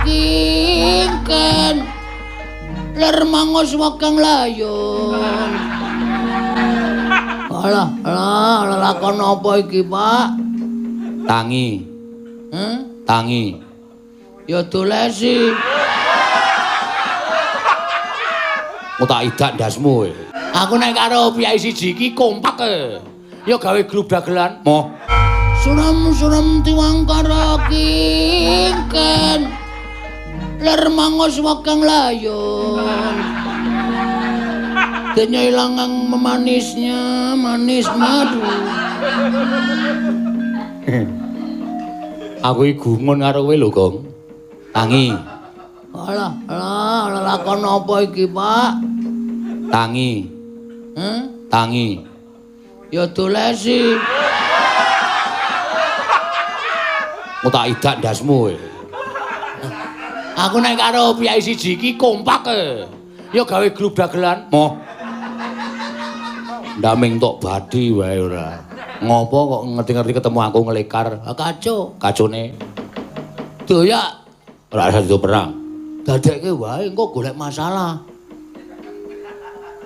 kingken. Ler mangoswa kang layon. Alah, alah, lakon apa iki, Pak? Tangi. Heh? Tangi. Ya dolesi. Mau tak idak ndasmu kowe. Aku nek karo piyai siji iki kompak e. Ya gawe grup dagelan. Moh. Suram-suram tiwangkara kingken. Ler mangoswa kang layon. Denya ilangang memanisnya manis madu. Aku iki gumun karo kowe lho, Gong. Tangi. Alah, alah, lakon apa iki, Pak? Tangi. Heh? Tangi. Ya dolesi. Mau tak idak ndasmu kowe. Aku nek karo piyai siji iki kompak e. Ya gawe grup dagelan. Moh. Ndaming tok bathi wae ora. Ngopo kok ngerti-ngerti ketemu aku ngelekar? Ah, kaco. Kacone Doyak ora usah dido perang. Dadekke wae engko golek masalah.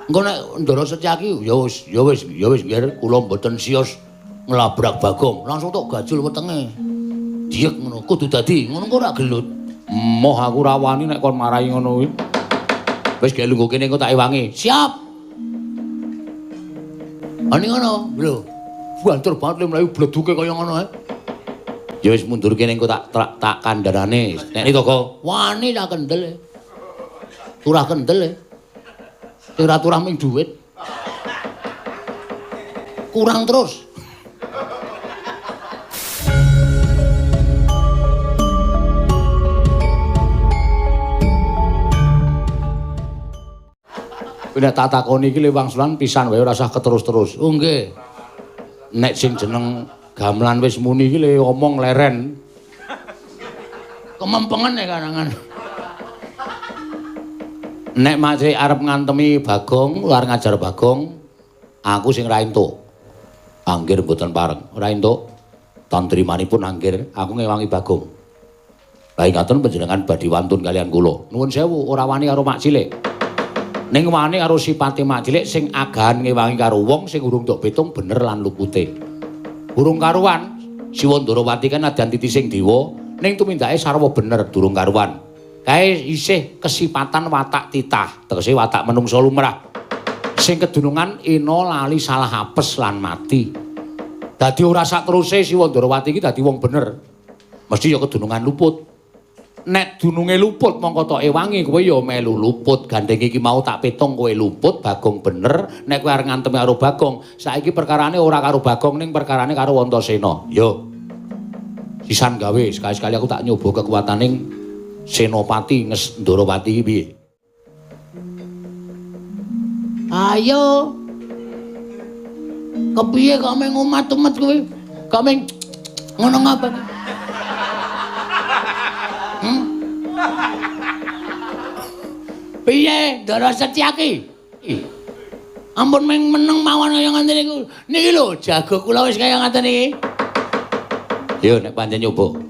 Engko nek Ndara Setyaki ya wis, ya wis, ya wis nggih kula mboten sios nglabrak Bagong. Langsung tok gajul wetenge. Diyek ngono, kudu dadi ngono kok ora gelut. Moh aku ora wani nek kon marahi ngono kuwi. Wis gek lungguh kene engko tak ewangi. Siap. Ani ngono, lho. Banter banget le mlayu bleduke kaya ngono ae. Ya wis mundur kene engko tak tak kandhanane. Nek to, Gong. Wani tak kendel e. Turah kendel e. Sing ora turah ming dhuwit. Kurang terus. Kuwi nek tak takoni iki le wangsulan pisan wae ora usah keterus-terus. Oh nggih. Nek sing jeneng gamelan wis muni iki le omong leren. Kemempengen e karangan. Nek masih arep ngantemi Bagong, arep ngajar Bagong, aku sing ra entuk. Anggir mboten pareng, ora entuk. Tantrimanipun anggir, aku ngewangi Bagong. Lah ingaten panjenengan badhe wantun kalian kula. Nuwun sewu, ora wani karo Mak Cilik. Ning wani karo sipate Mak Cilik sing agahan ngewangi karo wong sing urung tok pitung bener lan lupute. Urung karuan, Siwa Ndarawati kan nadyan titising dewa, ning tumindake sarwa bener durung karuan. Kae isih kesipatan watak titah, tegese watak menungsa lumrah. Sing kedunungan ena lali salah apes lan mati. Dadi ora sateruse Siwa Ndarawati iki dadi wong bener. Mesti ya kedunungan luput. Nek dununge luput mongko tok ewangi kowe ya melu luput. Gandeng iki mau tak pitung kowe luput, Bagong bener. Nek kowe arep ngantemi karo Bagong, saiki perkarane ora karo Bagong ning perkarane karo Antasena. Yo. Sisan gawe, sekali-sekali aku tak nyoba kekuataning Senopati Nges Ndarawati iki piye? Ayo. Kepiye kok meng umat-umat kowe? Kok meng ngono ngapa? Piye Ndara Setyaki? Ampun meng meneng mawon kaya ngoten niku. Niki lho jago kula wis kaya ngoten iki. Yo nek pancen nyoba.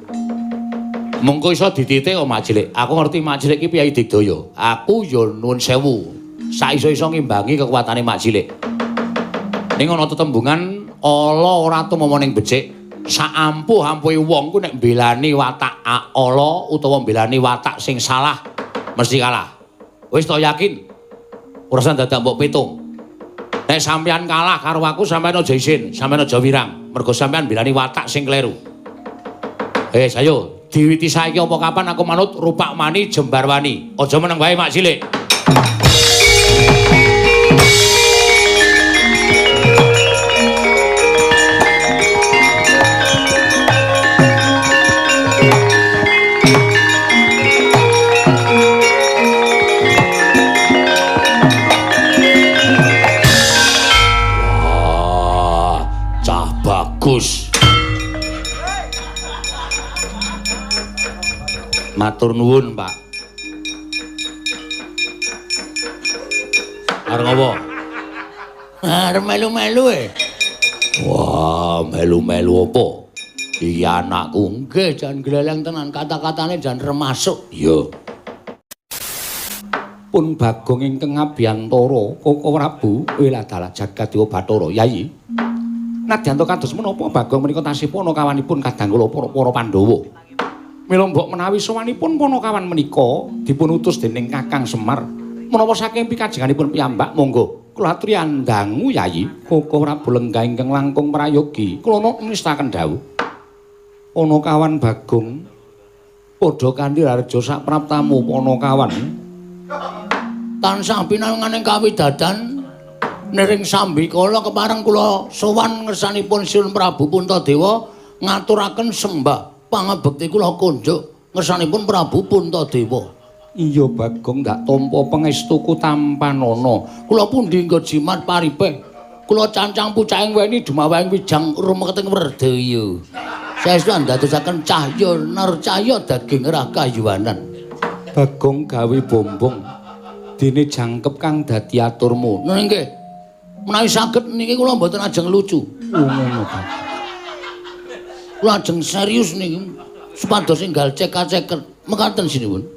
Mengko iso dititik kok Mak Cilik. Aku ngerti Mak Cilik iki piyai digdaya. Aku yo nuwun sewu. Saiso-iso ngimbangi kekuatane Mak Cilik. Ning ana tetembungan ala ora tumama ning becik. Saampuh-ampuhe wong ku nek mbelani watak ala utawa mbelani watak sing salah mesti kalah. Wis to yakin? Ora usah dadak mbok pitung. Nek sampeyan kalah karo aku sampeyan aja isin, sampeyan aja wirang. Mergo sampeyan mbelani watak sing kleru. Ayo diwiti saiki apa kapan aku manut Rupak Mani Jembarwani. Aja meneng wae Mak Cilik. Wah, cah bagus. Matur nuwun, Pak. Arep ngopo? Arep melu-melu e. Wah, melu-melu apa? Iki anakku. Nggih, jan gleleng tenan, kata-katane jan remasuk. Iya. Pun Bagong ingkang ngabiyantara Koko Prabu weladalah jagat dewa Bathara Yayi. Nadyan to kados menapa Bagong menika tasih panakawanipun kadang kula para Pandhawa. Mila mbok menawi sowanipun panakawan menika dipun utus dening Kakang Semar. Menapa saking pikajenganipun piyambak monggo kula aturi andangu Yayi. Koko Prabu lenggah ingkang langkung prayogi kula nistakaken dawuh. Panakawan Bagong padha kanthi rareja sapraptamu panakawan tansah pinanganing kawidadan niring sambikala kepareng kula sowan ngersanipun Sinuwun Prabu Puntadewa ngaturaken sembah pangabekti kula kunjuk ngersanipun Prabu Puntadewa. Iya Bagong ndak tampa pangestuku tampanana. Kula pundi nggo jimat paripeh. Kula cancang pucaking weni dumawahing wijang rumeketing werdaya. Saestu andadosaken cahya narcaya daging rakayuwanan. Bagong gawe bombong dene jangkep kang dadi aturmu. Nggih. Menawi saged niki kula mboten ajeng lucu. Ngono Bagong. Kula ajeng serius niki supados enggal cekak-ceket. Mekaten sinuwun.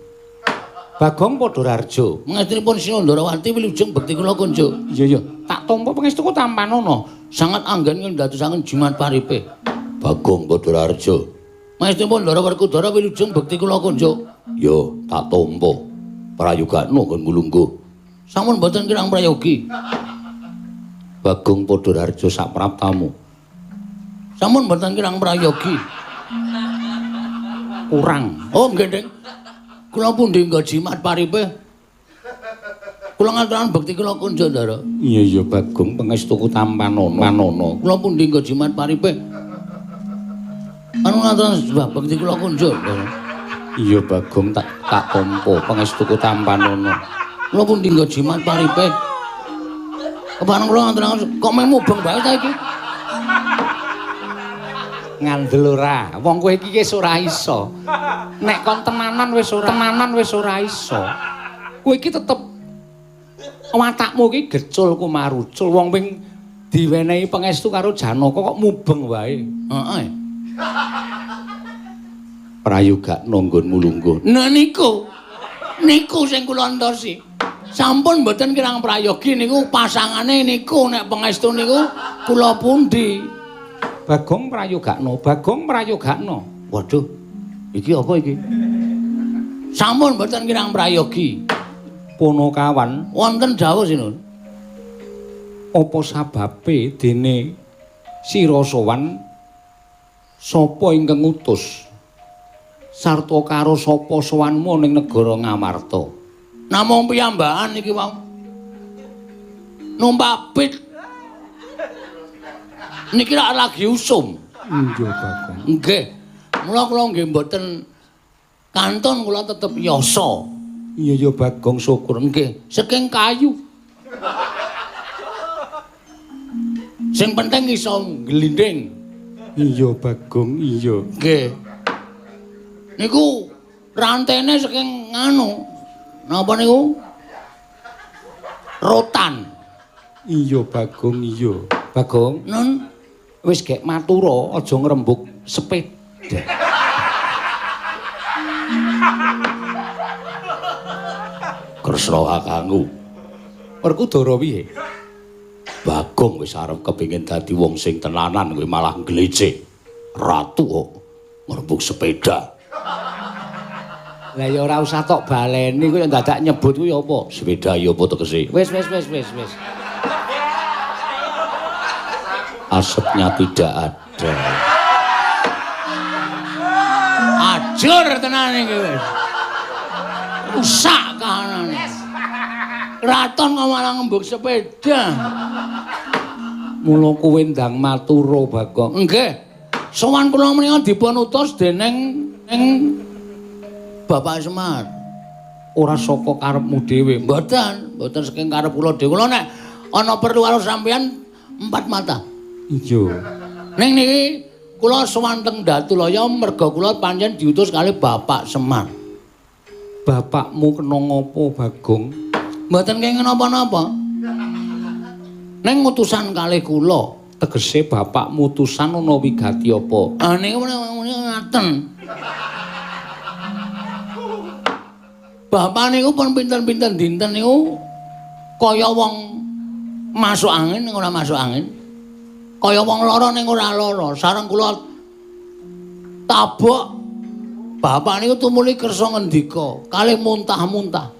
Bagong padha rarjo. Mangestunipun Sinuwun Ndorowati wilujeng bekti kula kunjuk. Iya iya, tak tampa pangestuku tampanana. Sangat anggen ndadosaken jimat paripe. Bagong padha rarjo. Mangestunipun Ndara Werkudara wilujeng bekti kula kunjuk. Ya, tak tampa. Prayogakno nggon lungguh. Sampun mboten kirang prayogi. Bagong padha rarjo sapraptamu. Sampun mboten kirang prayogi. Kurang. Oh nggih, Ding. Kula pundi nggo jimat paripe. Kula ngaturaken bekti kula kunjuk, Ndara. Iya iya Bagong pangestuku tampanana. Panana. Kula pundi nggo jimat paripe. Anu ngaturaken sembah bekti kula kunjuk, Ndara. Iya Bagong tak tampa pangestuku tampanana. Kula pundi nggo jimat paripe. Kepareng kula ngaturaken kok meh mubeng bae ta iki. Ngandel ora. Wong kowe iki wis ora iso. Nek kon tenanan wis ora, tenanan wis ora iso. Kowe iki tetep watakmu iki gecul kumarucul. Wong ping diwenehi pangestu karo Janaka kok mubeng wae. Heeh. Prayogakno nggonmu lungguh. Nah niku. Niku sing kula entosi. Sampun mboten kirang prayogi niku pasangane niku nek pangestu niku kula pundi. Bagong prayogakno, Bagong prayogakno. Waduh. Iki apa iki? Sampun mboten kirang prayogi. Punakawan wonten dawuh sinuwun. Apa sababe dene sira sowan sapa ingkang ngutus sarta karo sapa sowanmu ning negara Ngamarta? Namung piyambakan iki wau. Numpak pit. Niki lak lagi usum. Nggih, Bagong. Nggih. Mula kula nggih mboten kantun kula tetep yasa. Iya ya Bagong syukur. Nggih, saking kayu. Sing penting iso glinding. Iya Bagong, iya. Nggih. Niku rantene saking nganu. Napa niku? Rotan. Iya Bagong, iya. Bagong, nun wis gek matura aja ngrembug sepeda. Kresna kakangku. Werkudara piye? Bagong wis arep kepengin dadi wong sing tenanan kowe malah nglecek. Ratu kok ngrembug sepeda. Lah ya ora usah tok baleni kuwi dadak nyebut kuwi apa? Sepeda ya apa tegese? Wis wis wis wis wis. Asapnya tidak ada. Ajur tenan iki wis. Rusak kahanane. Kraton kok malah ngembug sepeda. Mula kowe ndang matura Bagong. Nggih. Sowan kula menika dipun utus dening ning Bapak Semar. Ora saka karepmu dhewe. Mboten, mboten saking karep kula dhewe. Kula nek ana perlu karo sampeyan empat mata. Iya. Ning niki kula sowan teng Datulaya merga kula pancen diutus kali Bapak Semar. Bapakmu kena ngopo Bagong? Mboten kenging napa-napa. Ning utusan kalih kula. Tegese bapak mutusan ana wigati apa? Ah niku ngaten. Bapak niku pun pinten-pinten dinten niku kaya wong masuk angin ning ora masuk angin. Kaya wong lara ning ora lara. Sareng kula tabok bapak niku tumuli kersa ngendika kalih muntah-muntah.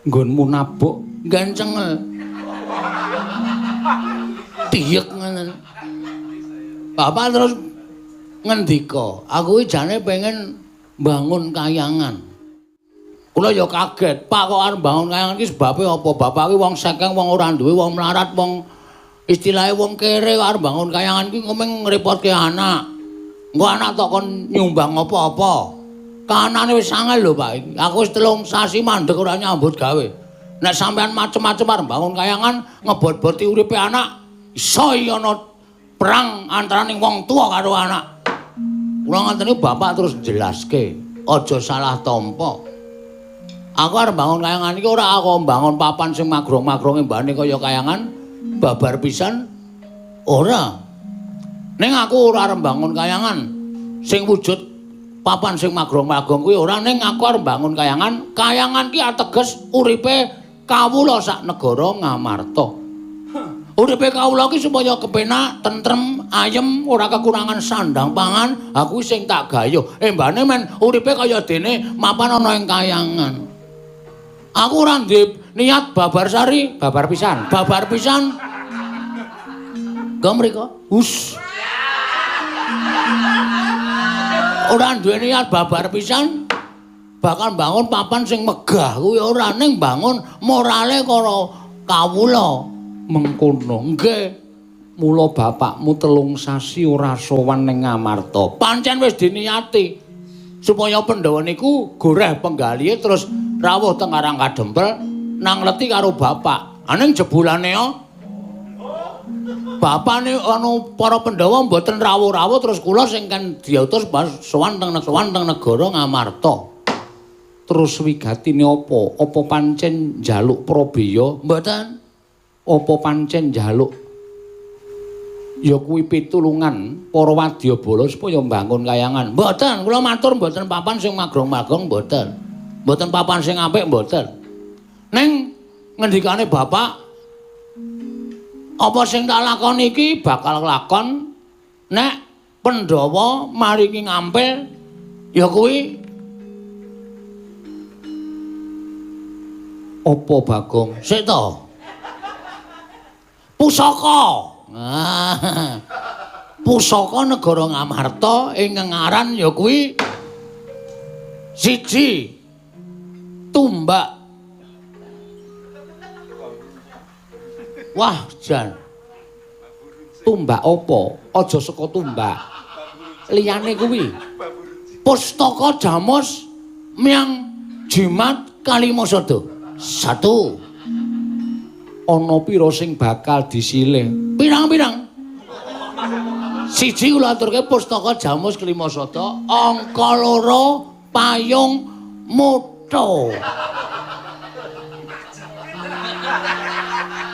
Nggonmu nabok gancengel. Tiyek ngoten. Bapak terus ngendika, aku iki jane pengen bangun kayangan. Kula ya kaget, Pak kok arep bangun kayangan iki sebabe apa? Bapak iki wong sekeng, wong ora duwe, wong melarat, wong istilahe wong kere kok arep bangun kayangan iki ngomong ngrepotke anak. Engko anak tok kon nyumbang apa-apa. Kanane wis angel lho, Pak. Aku wis 3 sasi mandeg ora nyambut gawe. Nek sampean macem-macem arep bangun kayangan ngebot-boti uripe anak, iso ana perang antaraning wong tuwa karo anak. Kula ngoten niku bapak terus jelaske, aja salah tampa. Aku arep bangun kayangan iki ora aku mbangun papan sing magrong-magronge mbane kaya kayangan babar pisan ora. Ning aku ora arep mbangun kayangan sing wujud papan sing magrong-magrong kuwi ora, ning aku arep mbangun kayangan. Kayangan ki ateges uripe kawula sak negara Ngamarta. Uripe kawula ki supaya kepenak, tentrem, ayem, ora kekurangan sandang pangan, aku sing tak gayuh. Embane men uripe kaya dene mapan ana ing kayangan. Aku ora duwe niat babar sari, babar pisan, babar pisan. Go mriko. Hus. Ora duwe niat babar pisan, bakal bangun papan sing megah kuwi ora, ning bangun morale karo kawula. Mengkono. Nggih. Mula bapakmu 3 sasi ora sowan ning Ngamarta. Pancen wis diniati supaya Pandhawa niku goreh penggalihe terus rawuh teng Karang Kadempel nang leti karo bapak. Aning jebulane yo bapane anu para Pandhawa mboten rawuh-rawuh terus kula sing kan diutus sowan teng negara Ngamarta. Terus wigatine apa? Apa pancen njaluk prabeya? Mboten. Apa pancen njaluk ya kuwi pitulungan para wadyabala supaya mbangun kayangan? Mboten, kula matur mboten papan sing magrong-magrong mboten. Mboten papan sing apik mboten. Ning ngendikane bapak, apa sing tak lakoni iki bakal lakon nek Pandhawa maringi ngampil ya kuwi apa Bagong? Sik to. Pusaka. Ah. Pusaka negara Ngamarta ingkang aran ya kuwi siji tumbak. Wah, jan. Tumbak apa? Aja saka tumbak. Liyane kuwi Pustaka Jamus Miang Jimat Kalimasada. 1. Ana pira sing bakal disilih? Pirang-pirang. Siji kula aturke Pustaka Jamus Kalimasada, angka 2 payung motho.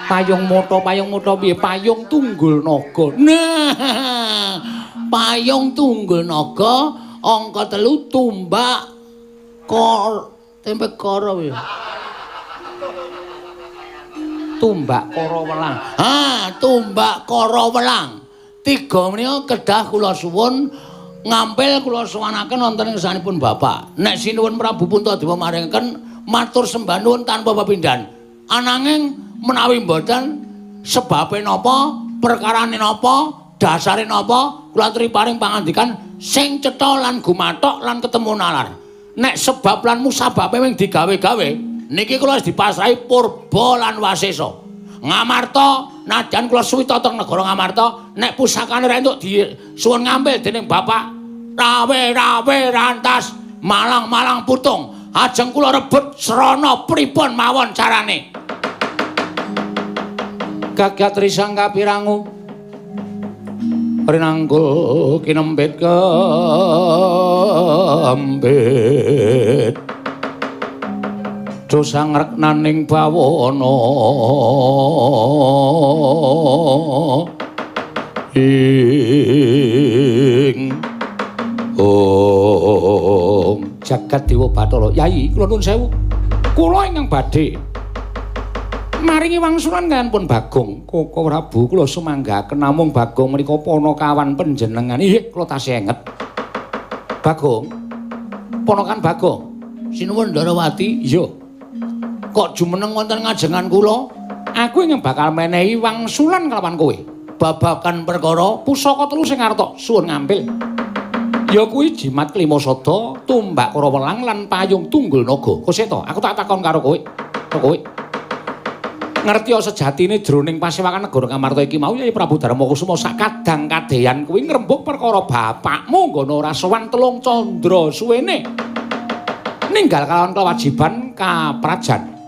Payung motho piye? Payung tunggul naga. Nah, payung tunggul naga, angka 3 tumbak kor tempe koro piye? Tumbak kara welang. Ha, tumbak kara welang. 3 menika kedah kula suwun ngampil kula suwanaken wonten ing sanipun bapak. Nek sinuwun Prabu Puntadewa maringaken matur sembah nuwun tanpa pepindhan. Ananging menawi mboten sebabe napa, perkarane napa, dasare napa, kula aturi paring pangandikan sing cetha lan gumathok lan ketemu nalar. Nek sebab lan musababe mung digawe-gawe, niki kula wis dipasrahi purba lan wasesa. Ngamarta nadyan kula suwita teng negara Ngamarta, nek pusakane ra entuk disuwun ngambil dening bapak, rawe-rawe rantas, malang-malang putung, ajeng kula rebut srana pripun mawon carane. Gagat risang kapirangu rinanggul kinempit kempit. Padha sangreknaning bawana ing Om jagat Dewa Bathara. Yai, kula nuwun sewu. Kula ingkang badhe maringi wangsulan kaliyan pun Bagong. Koko Prabu kula sumanggaken namung Bagong menika panakawan panjenengan. Inggih, kula tasih enget. Bagong. Ponakan Bagong. Sinuwun Ndarawati. Iya. Kok jumeneng wonten ngajengan kula? Aku ingkang bakal menehi wangsulan kelawan kowe. Babagan perkara pusaka telu sing arta suwun ngampil. Ya kuwi jimat Klimasada, tumbak Karawelang lan payung tunggul naga. Koseta, aku tak takon karo kowe. Kowe ngerti sejatine jroning pasewakan negara Ngamarta iki mau Yai Prabu Darma Kusuma sakadang kadeyan kuwi ngrembug perkara bapakmu nggono ora sowan telung candra suwene. Ninggal kalawan kewajiban kaprajan.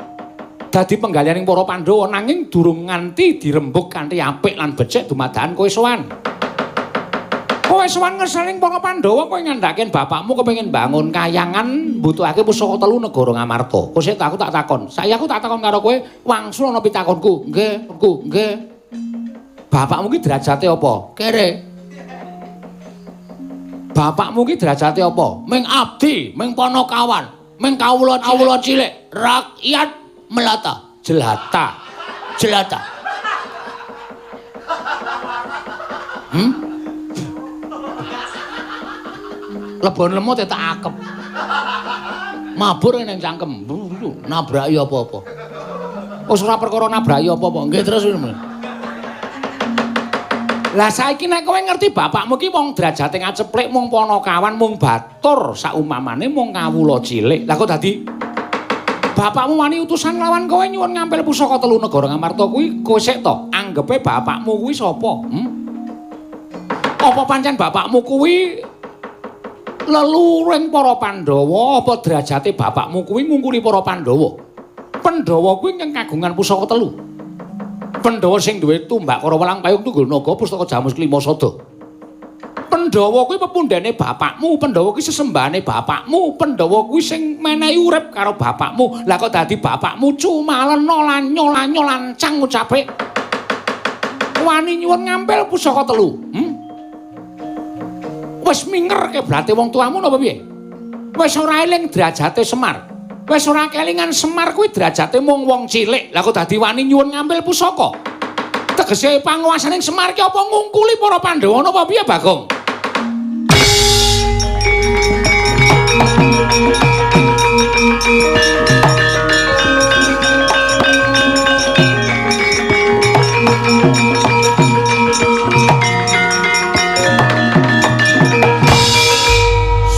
Dadi penggalianing para Pandhawa nanging durung nganti dirembug kanthi apik lan becik dumadakan kowe sowan. Kowe sowan ngersaning para Pandhawa kowe ngandhake bapakmu kepengin bangun kayangan mbutuhake pusaka telu negara Ngamarta. Kosek aku tak takon. Saiki aku tak takon karo kowe wangsul ana pitakonku. Nggih, ku, nggih. Bapakmu ki derajate apa? Kere. Bapakmu ki derajate apa? Ming abdi, ming panakawan, ming kawula cilik, rakyat melata, jelata. Jelata. Lebon lemut tak akep. Mabur ning cangkem, nabraki apa-apa. Wis ora perkara nabraki apa-apa. Nggih terus. Lah saiki nek kowe ngerti bapakmu ki wong derajate ngaceplik mung panakawan, mung batur, saumamane mung kawula cilik. Lah kok dadi bapakmu wani utusan lawan kowe nyuwun ngampil pusaka telu negara Ngamarta kuwi kowe sik to? Anggepe bapakmu kuwi sapa? Apa pancen bapakmu kuwi leluhuring para Pandhawa apa derajate bapakmu kuwi ngungkuli para Pandhawa? Pandhawa kuwi ingkang kagungan pusaka telu. Pandhawa sing duwe tumbak Karawelang payung tunggul naga pustaka Jamus Klimasada. Pandhawa kuwi pepundhene bapakmu, Pandhawa kuwi sesembahane bapakmu, Pandhawa kuwi sing menehi urip karo bapakmu. Lah kok dadi bapakmu cumalena lanyo-lanyo lancang ucape wani nyuwun ngampil pusaka telu. Wis minger keblate wong tuamu napa piye? Wis ora eling derajate Semar. Wis ora kelingan Semar kuwi derajate mung wong cilik. Lah kok dadi wani nyuwun ngampil pusaka? Tegese panguwasaning Semar ki apa ngungkuli para Pandhawa napa piye, Bagong?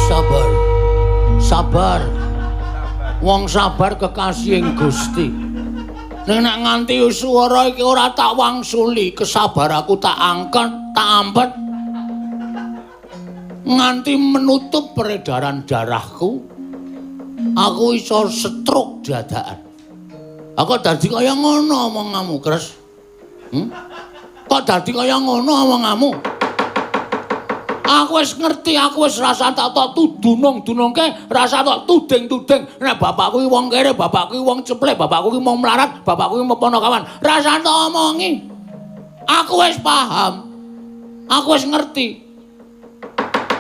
Sabar. Sabar. Wong sabar kekasihing Gusti. Ning nek nganti swara iki ora tak wangsuli, kesabaraku tak angkat, tak ampet. Nganti menutup peredaran darahku, aku iso stroke dadakan. Aku dadi kaya ngono omonganmu, Kres. Kok dadi kaya ngono omonganmu? Aku wis ngerti, aku wis rasa tak tok tudunung-dunungke, rasa tok tuding-tuding. Nek bapakku iki wong kere, bapakku iki wong ceplek, bapakku iki wong melarat, bapakku iki ponokawan. Rasa tok omongi. Aku wis paham. Aku wis ngerti.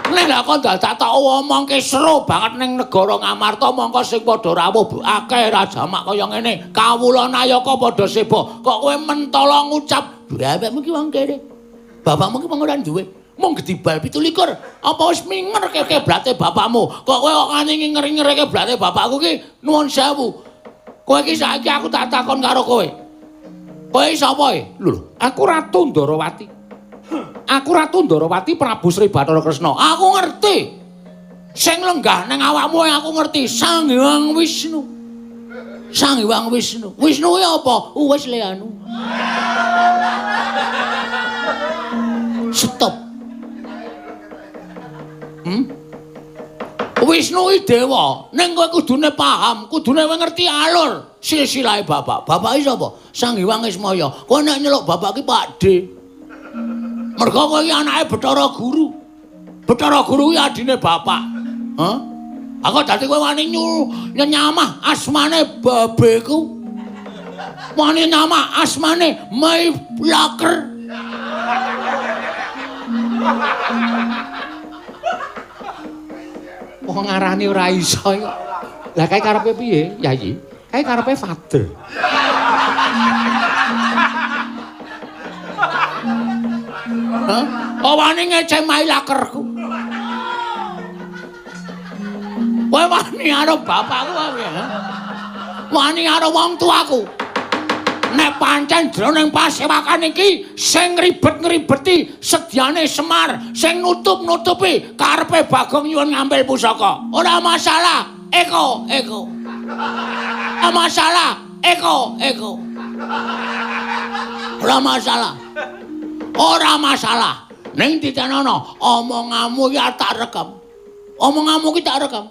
Nek lha kok dadak tak omongke seru banget ning negara Ngamarta mongko sing padha rawuh akeh rajamak kaya ngene. Kawula nayaka padha seba. Kok kowe mentala ngucap, bapakmu iki wong kere. Bapakmu iki wong ora duwe. Mung gedibal 27. Apa wis minger keblate bapakmu? Kok kowe kok nganti nginger-nginger keblate bapakku ki nuwun sewu. Kowe iki saiki aku tak takon karo kowe. Kowe sapa e? Lho, aku Ratu Ndarawati. Aku Ratu Ndarawati Prabu Sri Bathara Kresna. Aku ngerti. Sing lenggah ning awakmu aku ngerti. Sang Hyang Wisnu. Sang Hyang Wisnu. Wisnu kuwi apa? Wis le anu. Stop. Wisnu iki dewa, ning kowe kudune paham, kudune kowe ngerti alur silsilahe bapak. Bapak iki sapa? Sang Hyang Ismaya. Kowe nek nyeluk bapak iki Pak D. Mergo kowe iki anake Bathara Guru. Bathara Guru kuwi adine bapak. Hah? Aku dadi kowe wani nyamah asmane babeku. Wani nyamah asmane Mai Laker. Wong ngarani ora iso kok. Lah kae karepe piye, Yayi? Kae karepe father. Hah? Oh wani ngeceh Mai Lakerku. Kowe wani karo bapakku apa ya? Wani karo wong tuaku. Nek pancen jroning pasewakan iki sing ribet-ngribeti sedyane Semar, sing nutup-nutupi karepe Bagong nyuwun ngambil pusaka. Ora masalah, Eko, Eko. Ora masalah, Eko, Eko. Ora masalah. Ora masalah. Ning ditenono, omonganmu iki tak rekam. Omonganmu iki tak rekam.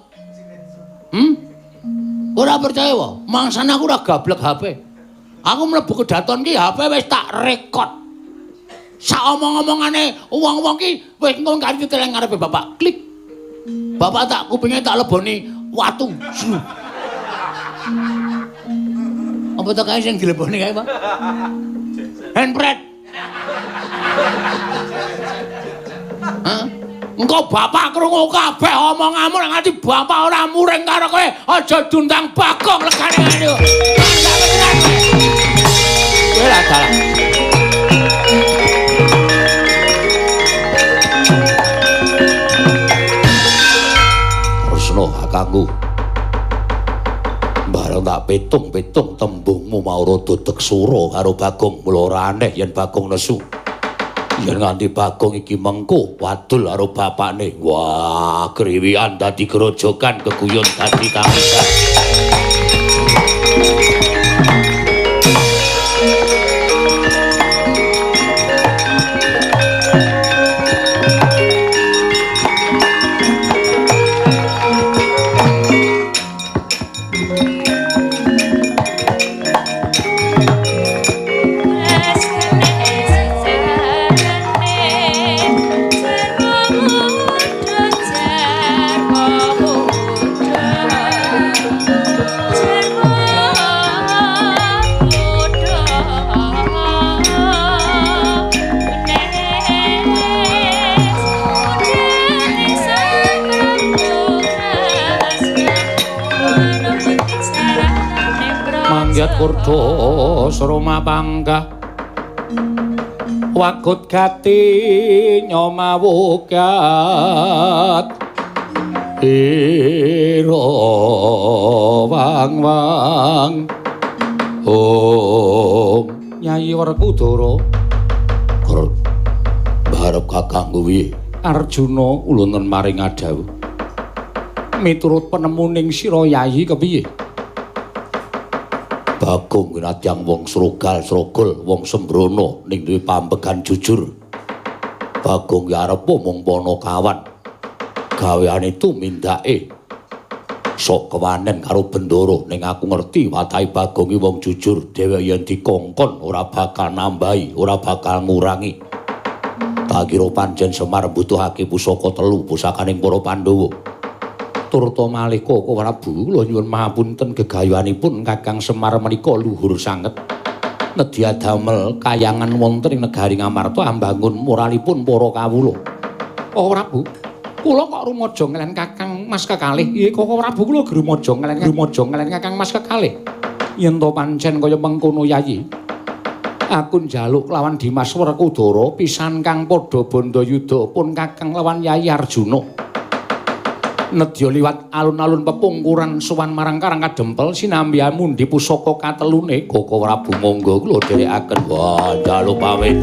Ora percaya wae. Mangsane aku ora gablek HP. Aku mlebu kedaton ki HP wis tak rekod. Sak omong-omongane wong-wong ki wis engko kari diteleng ngarepe bapak. Klik. Bapak tak kupinge tak leboni watu. Apa to kae sing dileboni kae, Pak? Handbrake. Hah? Engko bapak krungu kabeh omonganmu nek nganti bapak ora muring karo kowe, aja diundang Bagong legane ngene. Kowe lah dalah. Kresna kakangku. Bareng tak pitung-pitung tembungmu mau rada deksura karo Bagong, mula ora aneh yen Bagong nesu. Yen nganti Bagong iki mengko wadul karo bapakne. Wah, kriwikan dadi grojogan, keguyon dadi tangisan. Mangyat kurdo sroma pangkah wagut gati nyomawugat ira wang wang. Om Nyai Werkudara barep kakangku piye? Arjuna ulun maring adhawuh miturut penemuning sira Yayi kepiye? Bagong nadyan wong srogal-srogol, wong sembrono ning duwe pambegan jujur. Bagong ya arep mung panakawan. Gaweane tumindake sok kewanen karo Bendoro, ning aku ngerti watahe Bagong iki wong jujur, dheweke yen dikongkon ora bakal nambahi, ora bakal ngurangi. Tak kira pancen Semar mbutuhake pusaka telu, pusakaning para Pandhawa. Turta malih Koko Prabu, kula nyuwun mahapunten gegayuhanipun Kakang Semar menika luhur sanget. Nedya damel kayangan wonten ing negari Ngamarta ambangun moralipun para kawula. Koko Prabu, kula kok rumaja ngelen Kakang Mas kekalih. Nggih Koko Prabu, kula rumaja ngelen Kakang Mas kekalih. Yen to pancen kaya mengkono Yayi, aku njaluk lawan Dimas Werkudara pisan kang padha bandayuda pun Kakang lawan Yayi Arjuna. Nedya liwat alun-alun pepungkuran sowan marang Karang Kadempel sinambi amundi pusaka katelune. Koko Prabu monggo kula dherekaken. Wah, njaluk pamit.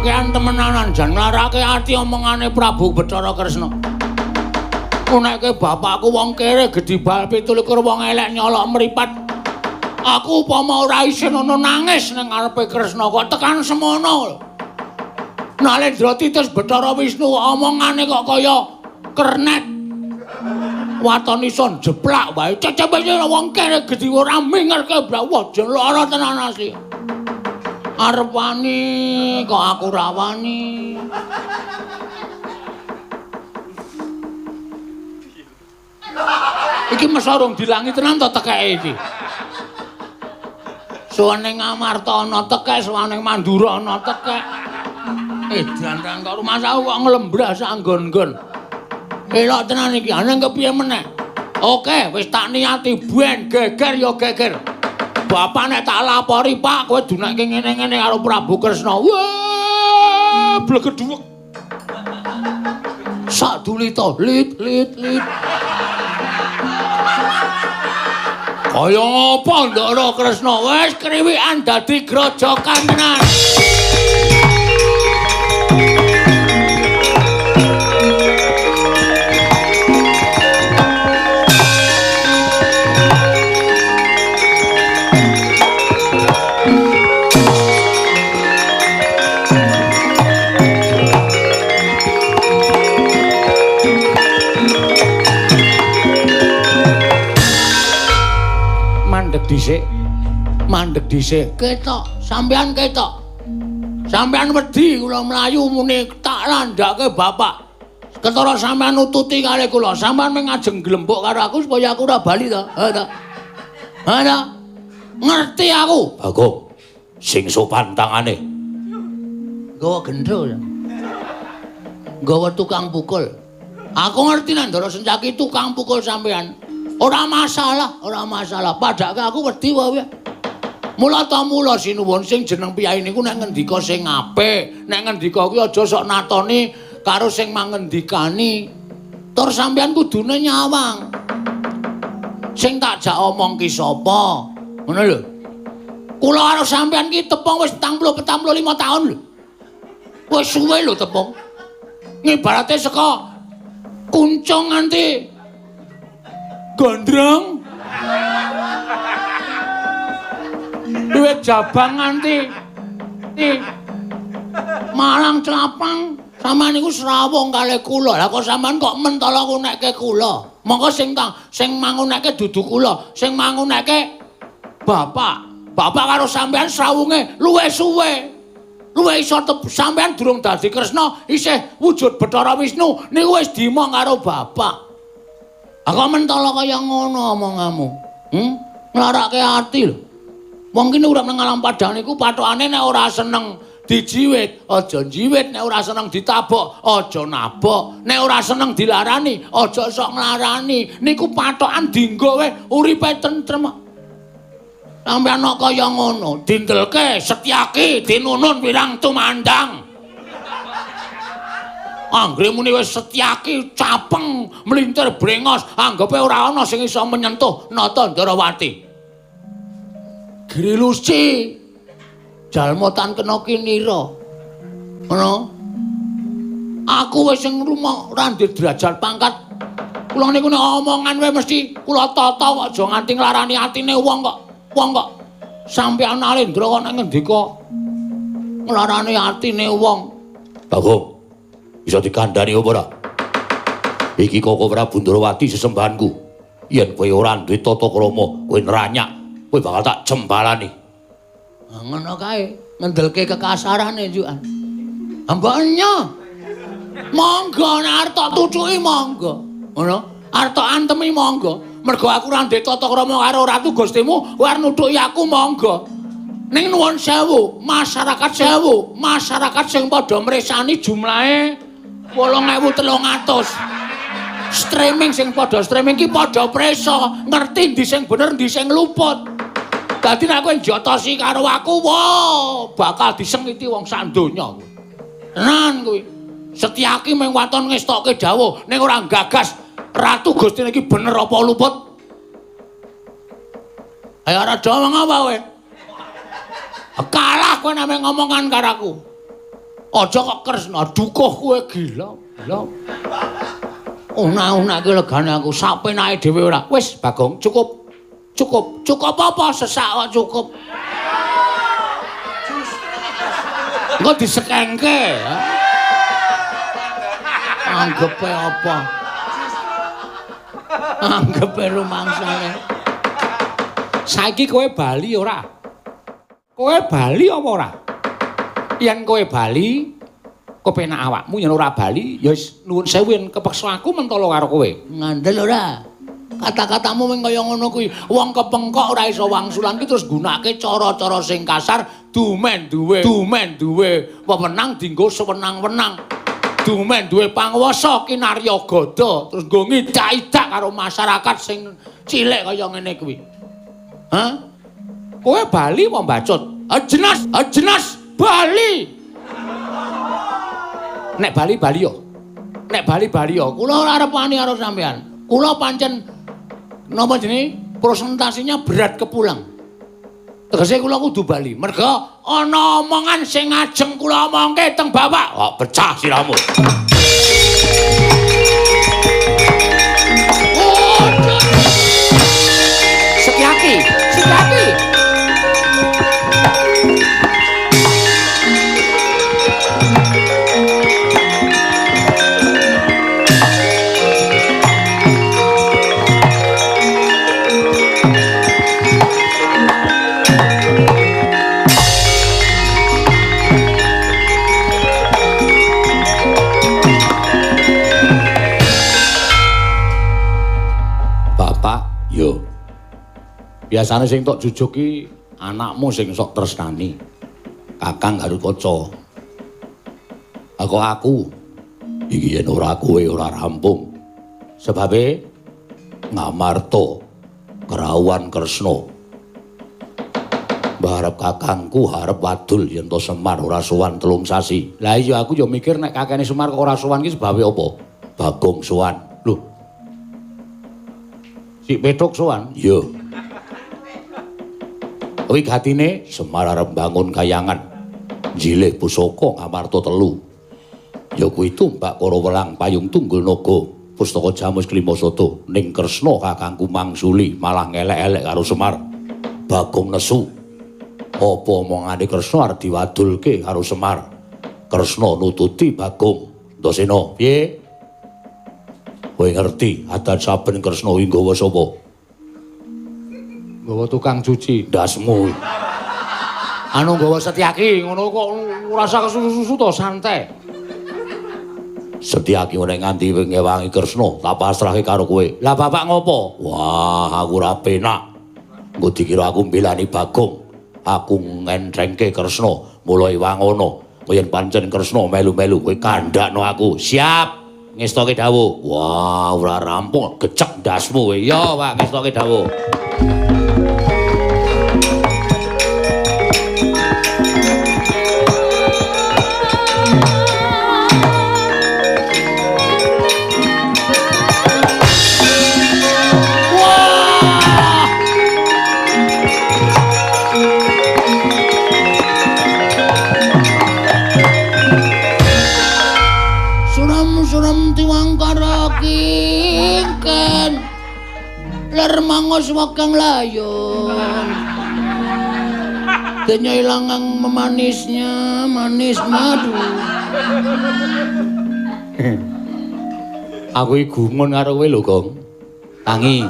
Kakean temenanan jan nglarake ati omongane Prabu Bathara Kresna. Unekke bapakku wong kere gedhi bal 27 wong elek nyolok mripat. Aku upama ora isin ana nangis ning ngarepe Kresna kok tekan semono. Nalendra titis Bathara Wisnu omongane kok kaya kernet. Waton iso jeplak wae. Cecepe wong kere gedhi ora mingerke blawah jan lara tenan asli. Arep wani kok aku ora wani. Iki mesa rung dilangi tenan to tekeke iki. Suwane Ngamarta ana tekek, suwane Mandura ana tekek. Edan kok rumangsaku kok nglembrah sak nggon-nggon. Elok tenan iki, aneh kepiye meneh. Oke, wis tak niati ben geger ya geger. Bapak nek tak lapori, Pak, kowe dunekke ngene-ngene karo Prabu Kresna. Wah, blegedhuwek. Sak dulita, lit lit lit. Kaya ngapa Ndara Kresna wis kriwikan dadi grojokan tenan. Dhisik mandeg dhisik ketok sampean ketok sampean wedi kula mlayu muni tak landhake bapak ketara sampean nututi kali kula sampean mung ngajeng glembuk karo aku supaya aku ora bali to. Ha ta ha ta ngerti aku Bagong sing sopan tangane nggawa gendho nggawa tukang pukul aku ngerti nek Ndara Sencaki tukang pukul sampean. Ora masalah, ora masalah. Padake aku wedi wae. Mula ta mula sinuwun sing jeneng piyai niku nek ngendika sing apik, nek ngendika kuwi aja sok natoni karo sing mangendikani. Tur sampeyan kudune nyawang. Sing tak jak omong ki sapa? Ngono lho. Kula karo sampeyan ki tepung wis 45 taun lho. Wis suwe lho tepung. Ngibarate saka kuncung nganti gondrong duwe jabang nganti Malang Clapang sampean niku srawung kalih kula. Lah kok sampean kok mentala ngunekke kula? Monggo sing mangunekke dudu kula, sing mangunekke bapak. Bapak karo sampean srawunge luwih suwe. Luwih iso sampean durung dadi Kresna isih wujud Bathara Wisnu niku wis dimong karo bapak. Aku mentala kaya ngono omonganmu. Nglarake ati lho. Wong kene urip nang alam padhang niku pathokane nek ora seneng dijiwit, aja njiwit, nek ora seneng ditabok, aja nabok, nek ora seneng dilarani, aja sok nglarani. Niku pathokan dinggo wae uripe tentrem. Sampeyan kok kaya ngono, dindelke Setyaki dinunun wirang tumandang. Anggere muni wis Setyaki capeng mlintir brengos, anggepe ora ana sing iso menyentuh Nata Ndarawati. Grilusi jalma tan kena kinira. Ngono. Aku wis sing rumah ora ndek derajat pangkat. Kula niku nek omongan wae mesti kula tata kok aja nganti nglarani atine wong kok. Wong kok sampeyan Nalendra kok nek ngendika nglarani atine wong. Bagong. Bisa dikandhani apa ora? Iki Koko Prabu Ndrawati sesembahanku. Yen kowe ora duwe tata krama, kowe neranyak, kowe bakal tak jembalani. Ngono kae, ngendelke kekasarane njukan. Ambaknya. Monggo nek arep tak tucuki monggo. Ngono, arep tak antemi monggo. Mergo aku ora duwe tata krama karo Ratu Gustimu, kowe arep nutuki aku monggo. Ning nuwun sewu, masyarakat sewu, masyarakat sing padha mresani jumlahe 8.300. Streaming sing padha streaming ki padha presa, ngerti ndi sing bener ndi sing luput. Dadi nek kowe njotosi karo aku, wah, bakal disengiti wong sak donya. Tenan kuwi. Setyaki mung waton ngestokke dawuh ning ora gagas Ratu Gustine iki bener apa luput. Ayo ora ngomong apa kowe? Kalah kowe nek ngomongan karo aku. Aja kok Kresna dukuh kowe gila. Gila. Una-unake legane aku sapenake dhewe ora. Wis Bagong cukup. Cukup. Cukup apa sesak kok cukup. Engko disekengke. Anggepe apa? Anggepe rumangsane. Saiki kowe bali ora? Kowe bali apa ora? Yen kowe bali, kepenak awakmu, yen ora bali, ya wis nuwun sewu yen kepeksa aku mentolo karo kowe. Ngandel ora? Kata-katamu mung kaya ngono kuwi. Wong kepengkok ora iso wangsulan ki terus gunake cara-cara sing kasar, dumen duwe wewenang dienggo sewenang-wenang. Dumen duwe panguwasa kinarya gada, terus nggo ngidak-idak karo masyarakat sing cilik kaya ngene kuwi. Hah? Kowe bali apa mbacut? Jenas, jenas bali. Nek bali bali yo. Nek bali bali yo. Kula ora arep wani karo sampean. Kula pancen napa jenenge presentasinya berat kepulang. Tegese kula kudu bali. Merga ana omongan sing ngajeng kula omongke teng bapak. Kok pecah sirahmu. Setyaki, Setyaki. Bapak, yo. Biasane sing tok jujuk ki anakmu sing sok tresnani. Kakang Garukaca. Aku aku iki yen ora kowe ora rampung. Sebabe Ngamarta kerawuhan Kresna. Mbarep kakangku harep wadul yen to Semar ora sowan 3 sasi. Lah iya aku ya mikir nek kakene Semar kok ora sowan ki sebabe apa? Bagong sowan. Lho. Si Petruk sowan? Iya. Wigatine Semar arep bangun kayangan. Njilih pusaka Ngamarta 3. Ya kuwi tumbak Kara Welang Payung Tunggul Naga, Pustaka Jamus Klima Sada ning Kresna kakangku mangsuli malah ngelek-elek karo Semar. Bagong nesu. Apa omongane Kresna arep diwadulke karo Semar? Kresna nututi Bagong. Ndasena, piye? Kowe ngerti adat saben Kresna kuwi nggawa sapa? Nggawa tukang cuci ndasmu. Anu nggawa Setyaki ngono kok ora usah kesusu-susu to santai. Setyaki ora nganti ngewangi Kresna, tak pasrahke karo kowe. Lah bapak ngopo? Wah, aku ora penak. Engko dikira aku mbelani Bagong. Aku ngentrengke Kresna mulai wangono. Yen pancen Kresna melu-melu kowe kandhakno aku. Siap. Ngestoke dawuh. Wah, ora rampung, gecek ndasmu kowe. Ya, Pak, ngestoke dawuh. Mangos wakang layon. Denya ilangang memanisnya manis madu. Aku iki gumun karo kowe lho, Gong. Tangi.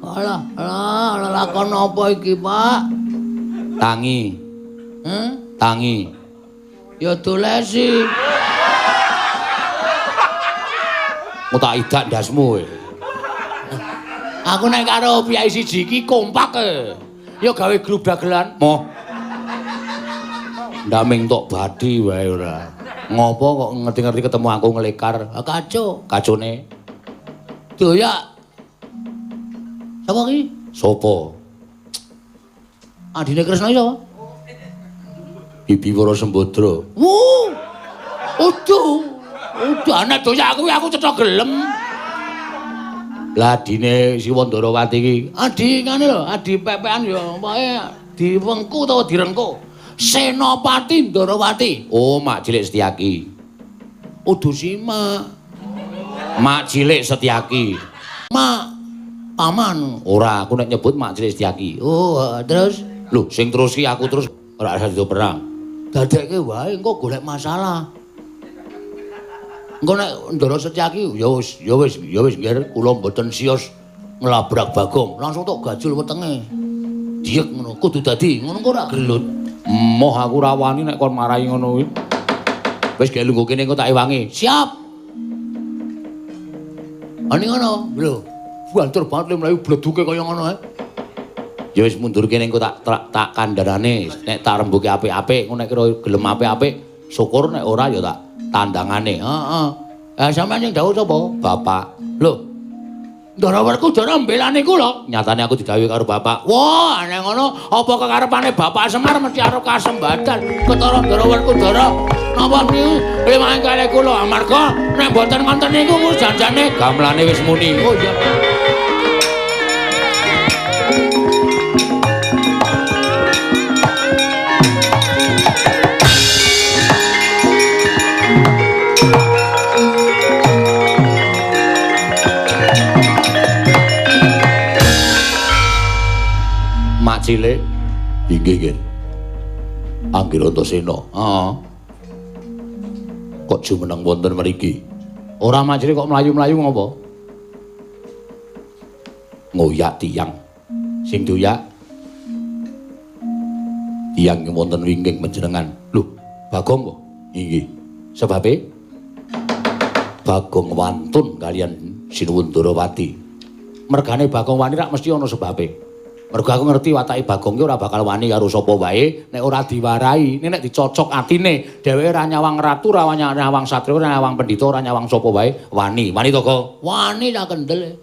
Alah, alah, lakon apa iki, Pak? Tangi. Heh? Tangi. Ya dolesi. Mau tak idak ndasmu kowe. Aku nek karo piyai siji iki kompak e. Ya gawe grup dagelan. Moh. Ndaming tok bathi wae ora. Ngopo kok ngerti-ngerti ketemu aku ngelekar? Kaco. Kacone. Doyak. Sapa ki? Sopo? Adine Kresna iki sapa? Bibi Wara Sembadra. Wuh. Udu. Udu ana doyak kuwi aku cetha gelem. Lah adine si Wandarawati iki adi ngene lho, adi pepekan ya pokoke diwengku utawa direngku. Senopati Ndarawati. Oh, Mak Cilik Setyaki. Udu simak. Mak Cilik Setyaki. Mak paman. Ora, aku nek nyebut Mak Cilik Setyaki. Oh, terus lho sing terus ki aku terus ora usah dido perang. Dadekke wae engko golek masalah. Engko nek Ndara Setyaki ya wis ya wis ya wis nggih kula mboten sios nglabrak Bagong, langsung tok gajul wetenge. Diyek ngono, kudu dadi ngono kok ora gelut. Emoh aku ora wani nek kon marahi ngono kuwi. Wis gawe lungguh kene engko tak ewangi. Siap. Ani ngono, lho. Banter banget le mlayu bleduke kaya ngono ae. Ya wis mundur kene engko tak tak kandhanane, nek tak rembuke apik-apik, engko nek kira gelem apik-apik, syukur nek ora ya tak tandangane. Heeh. Eh sampeyan sing dawuh sapa? Bapak. Lho. Ndara Werkudara mbelani kula. Nyatane aku didhawuhi karo bapak. Wah, nek ngono apa kekarepane Bapak Semar mesti arep kasembadan. Ketara Ndara Werkudara napa niku limang kalih kula amarga nek mboten ngonten niku janjane gamelane wis muni. Oh iya. Mak Cilik inggih nggih. Anggir Antasena. Heeh. Kok jumeneng wonten mriki? Ora Mak Cilik kok mlayu-mlayu ngopo? Ngoyak tiyang. Sing doyak tiyang wonten wingking panjenengan. Lho, Bagong kok? Inggih. Sebabe Bagong wantun kalian Sinuwun Ndarawati. Mergane Bagong wani rak mesti ana sebabe. Mergo aku ngerti watake Bagong ki ora bakal wani karo sapa wae nek ora diwarai, nek dicocok atine, dheweke ora nyawang ratu, ora nyawang satriya, ora nyawang pendhita, ora nyawang sapa wae, wani. Wani to, Kok? Wani ta kendel.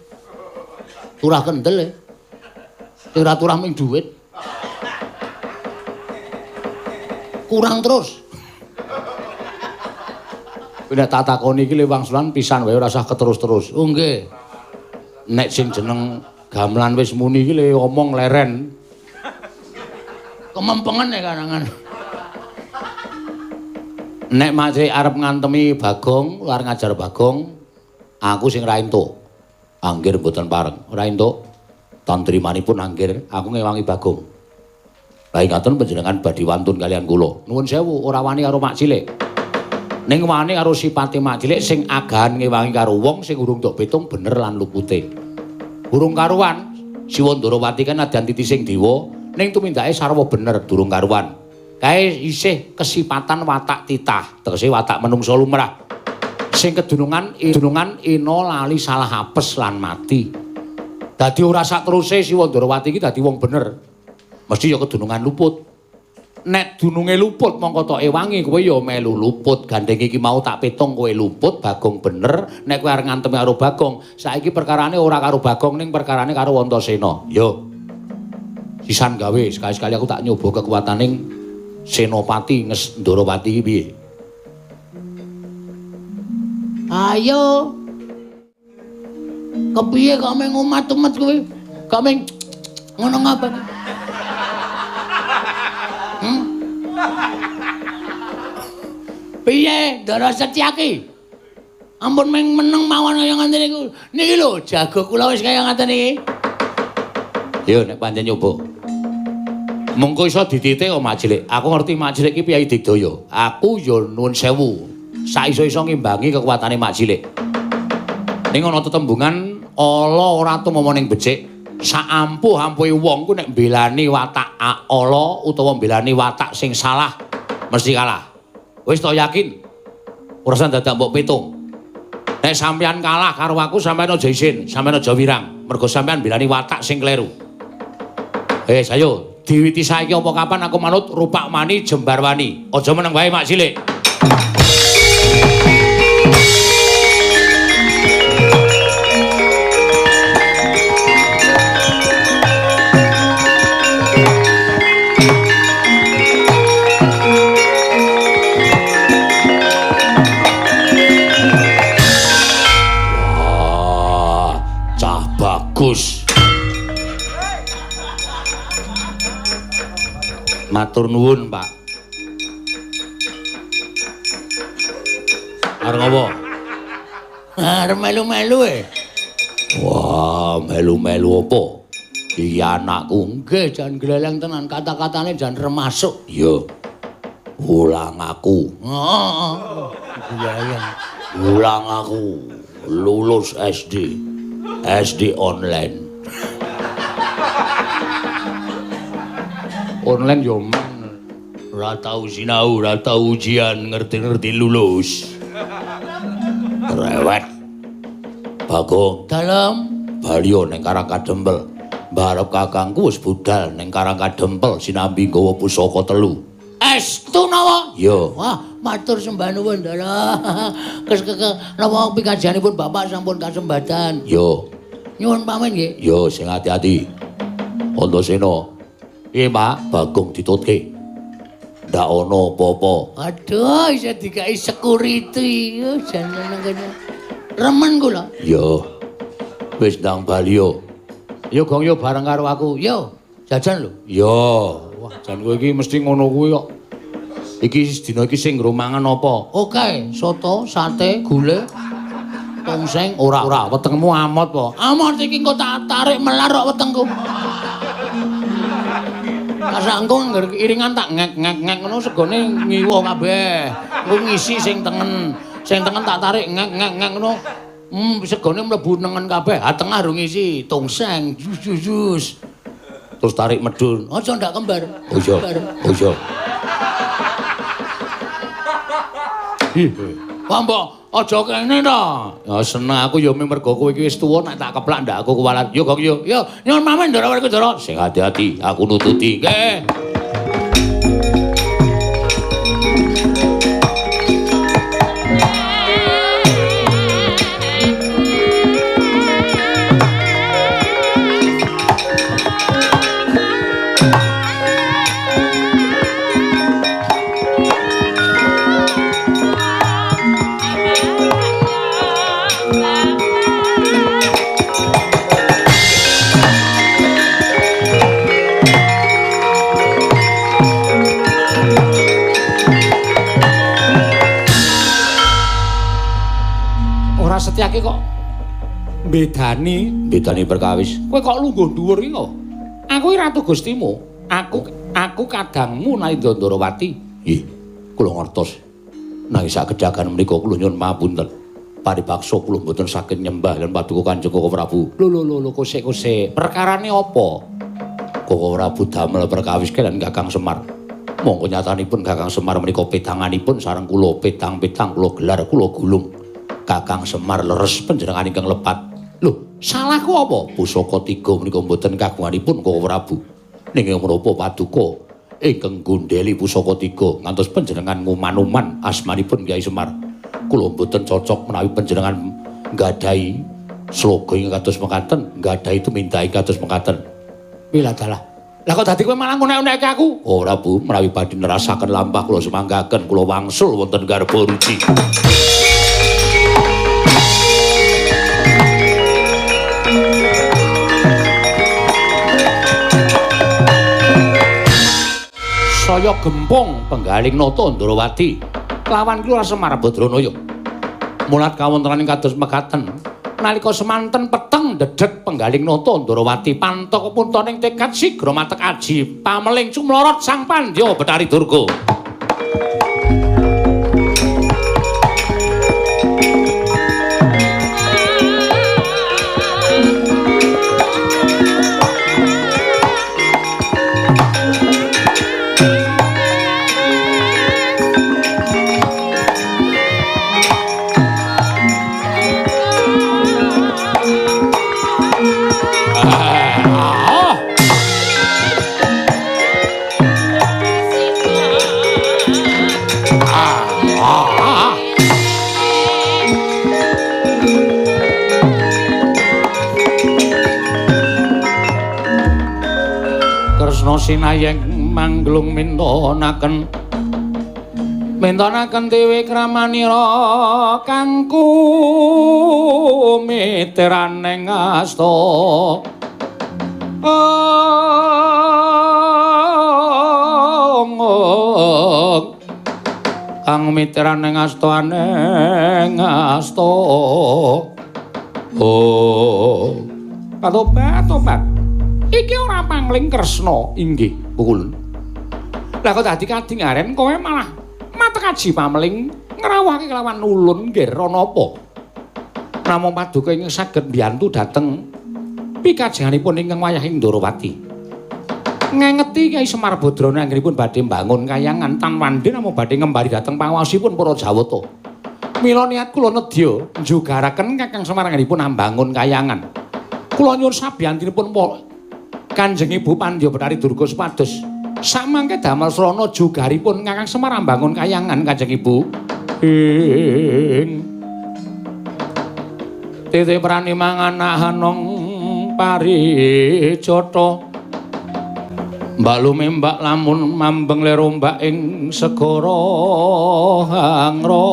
Turah kendel. Sing ora turah ming dhuwit. Kurang terus. Kuwi nek tak takoni iki wangsulan pisan wae ora usah keterus-terus. Oh nggih. Nek sing jeneng gamelan wis muni iki le omong leren. Kemempengen nek karangan. Nek Mak Cilik arep ngantemi Bagong, arep ngajar Bagong, aku sing ra entuk. Anggir mboten pareng, ora entuk. Tantrimanipun anggir, aku ngewangi Bagong. Lah ingaten panjenengan badhe wantun kalian kula. Nuwun sewu, ora wani karo Mak Cilik. Ning wani karo sipate Mak Cilik sing agahan ngewangi karo wong sing urung dok pitung bener lan lupute. Durung karuan, Siwa Ndarawati kan nadyan titising dewa, ning tumindake sarwa bener durung karuan. Kae isih kesipatan watak titah, tegese watak menungsa lumrah. Sing kedunungan ina lali salah apes lan mati. Dadi ora sateruse Siwa Ndarawati iki dadi wong bener. Mesti ya kedunungan luput. Nek dununge luput mongko tok ewangi kowe ya melu luput. Gandeng iki mau tak pitung kowe luput, Bagong bener. Nek kowe arep ngantemi karo Bagong, saiki perkarane ora karo Bagong ning perkarane karo Antasena. Yo. Sisan gawe, sekali-sekali aku tak nyoba kekuataning Senopati Ndarawati iki piye. Ayo. Kepiye kok meng umat-umat kowe? Kok meng ngono ngapa? Piye Ndara Setyaki? Ampun meng meneng mawon kaya ngoten niku. Niki lho jago kula wis kaya ngoten iki. Yo nek pancen nyoba. Mengko iso dititik kok Mak Cilik. Aku ngerti Mak Cilik iki piyayi digdaya. Aku yo nuwun sewu. Saiso-iso ngimbangi kekuatane Mak Cilik. Ning ana tetembungan ala ora tumama ning becik. Saampuh-ampuhe wong ku nek mbelani watak ala utawa mbelani watak sing salah mesti kalah. Wis to yakin? Ora usah dadak mbok pitung. Nek sampeyan kalah karo aku sampeyan aja isin, sampeyan aja wirang, mergo sampeyan mbelani watak sing kleru. Wis ayo, diwiti saiki apa kapan aku manut rupak mani jembar wani. Aja meneng wae Mak Cilik. Bagus. Matur nuwun, Pak. Arep ngopo? Arep melu-melu e. Wah, melu-melu apa? Iki anakku. Nggih, jan gleleng tenan, kata-katane jan remasuk. Iya. Ulang aku. Heeh. Gleleng. Ulang aku lulus SD. SD online. Online yo men. Ora tau sinau, ora tau ujian, ngerti-ngerti lulus. Rewet. Bagong dalem baliyo ning Karang Kadempel. Mbarep kakangku wis budal ning Karang Kadempel sinambi nggawa pusaka telu. Estu napa? Ya. Wah, matur sembah nuwun, Ndara. Kes napa pikajianipun Bapak sampun kasembadan? Ya. Nyuwun pamit nggih. Ya, sing ati-ati. Antasena. Piye, Pak? Bagong ditutke. Ndak ana apa-apa. Aduh, isih dikai security. Jan nang kene. Remen kula. Ya. Wis ndang bali yo. Yo gong yo bareng karo aku. Yo, jajan lho. Ya. Wah, jan kowe iki mesti ngono kuwi kok. Iki dina iki sing nggo mangan apa? Oke, soto, sate, gule, tongseng. Ora, ora, wetengmu amot po. Amot iki engko tak tarik melar kok wetengku. Kasak engko ngger iringan tak ngek-ngek-ngek ngono segone ngiwa kabeh. Engko ngisi sing tengen. Sing tengen tak tarik ngek-ngek-ngek ngono. Segone mlebu nengen kabeh. Ha tengah rung ngisi tongseng, jus jus jus. Terus tarik medun. Aja ndak kembar. Oh iya. Oh iya. Wah mbok aja kene to. Ya seneng aku ya mergo kowe iki wis tuwa nek tak keplak ndak aku kuwalat. Yo gong yo. Yo nyuwun pamit Ndara Werkudara. Sing ati-ati aku nututi. Nggih. Setyaki kok bedani, bedani perkawis. Kowe kok lungguh dhuwur iki kok. Aku iki ratu Gustimu. Aku kadangmu Nalindra Ndarawati. Nggih, kula ngertos. Nanging sak gedagan menika kula nyuwun pamunten. Paribaksa kula mboten saged nyembah lan paduka Kanjeng Koko Prabu. Lho lho lho kosek-kosek. Perkarane apa? Koko Prabu damel perkawis kaliyan Kakang Semar. Monggo nyatanipun Kakang Semar menika pedanganipun sareng kula, pedang-pedang kula gelar kula gulung. Kakang Semar leres panjenengan ingkang lepat. Lho, salahku apa? Pusaka tiga menika mboten kagunganipun Koko Prabu. Ning menapa paduka ingkang gondheli pusaka tiga ngantos panjenengan nguman-uman asmanipun Kyai Semar. Kula mboten cocok menawi panjenengan nggadahi sloga ingkang kados mekaten, nggadahi tumindak ingkang kados mekaten. Wiladalah. Lah kok dadi kowe malah ngunek-unekke aku? Ora, Bu, menawi badhe nerasaken lampah kula semanggaken kula wangsul wonten garba ruci. Saya gempung penggaling nata Ndarawati lawan Ki Lurah Semar Badranaya. Mulat kawontenan ing kados mekaten nalika semanten peteng dedet penggaling nata Ndarawati pantaka puntaning tekad sigra matek aji pameling cumlorot sang Pandya Bathari Durga. Sinayeng mangglung mintonaken mintonaken dewi kramanira kangku miteraning asta Kang mitran ing astane asta. Oh. Patobat-tobat. Iki ora pangling Kresna inggih pukulun. Lah kok dadi kadingaren kowe malah matekaji pameling ngrawuhake kelawan ulun nggih ana apa? Namung paduka ingkang saged mbiyantu dhateng pikajenganipun ingkang wayah ing Ndorowati. Ngengeti Kyai Semar Badrana anggenipun badhe mbangun kayangan tan wandhe namung badhe ngembari dhateng panguwasipun para Jawata. Mila niat kula nedya njugaraken Kakang Semar anggenipun ambangun kayangan. Kula nyuwun sabiyantinipun Kanjeng Ibu Pandya Bathari Durga supados samangke damel srana jugaripun Kakang Semar ambangun kayangan Kanjeng Ibu. Ing titi prani mangan hanong parijata mbak lumembak lamun mambeng lerombak ing segara hangra.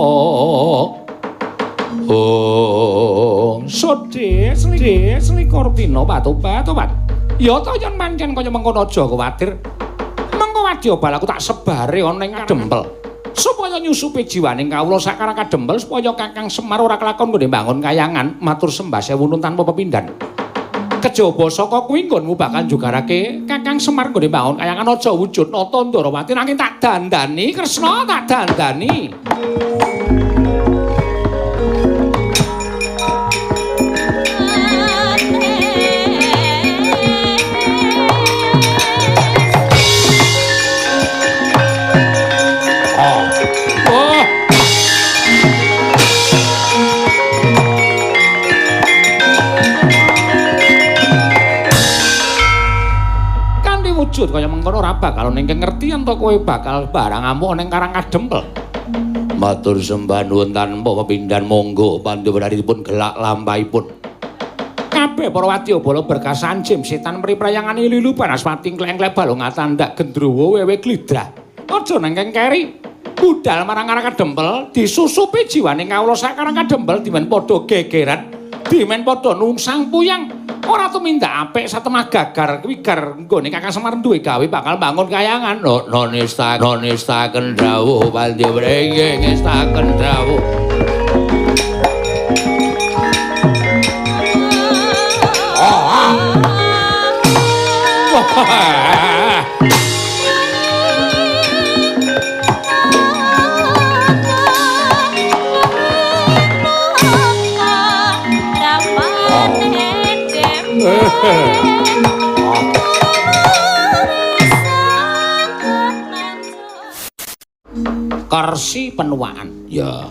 Oh, sedhe selikur dina patobat-tobat. Ya ta yen pancen kaya mengkono aja kuwatir. Mengko wadya balaku tak sebare ana ing kadempel. Supaya nyusupi jiwaning kawula sakarang kadempel supaya Kakang Semar ora kelakon nggone mbangun kayangan matur sembah sewu tanpa pepindhan. Kejaba saka kuwi nggonmu bakal njugarake Kakang Semar nggone mbangun kayangan aja wujud nata Ndorowati nanging tak dandani Kresna tak dandani. Wujud kaya mengkono ora bakal ning ngerti yen to kowe bakal barang amuk ning Karang Kadempel. Matur sembah nuwun tanpa pepindhan monggo pandhawaripun gelak lampahipun. Kabeh para wadyabala berkasan jim setan mriprayangane lilu banaspati kleng-kleng balung atandak gendruwo wewe glidrah. Aja nang keri. Budal marang Karang Kadempel disusupi jiwane kawula sak Karang Kadempel dimen padha gegeran, dimen padha nungsang puyang. Ora tumindak apik satemah gagar wigar nggone Kakang Semar duwe gawe bakal bangun kayangan. No nista nestaken dawuh pandya wringing ngestaken dawuh. Kursi penuaan. Ya.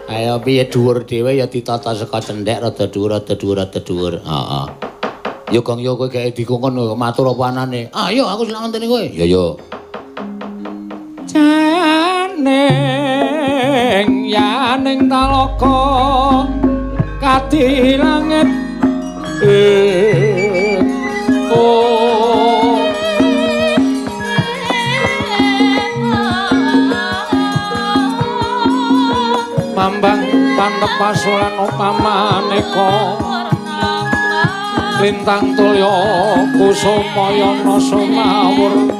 Ayo piye dhuwur dhewe ya ditata saka cendhek rada dhuwur rada dhuwur rada dhuwur. Heeh. Ya Gong ya kowe gawe dikongkon matur apa anane. Ayo aku selak ngenteni kowe. Ya ya. Janing yaning talaga kadi langit. Oh. Mambang pantep pasulan utamaneka lintang tulya kusumayana sumawur.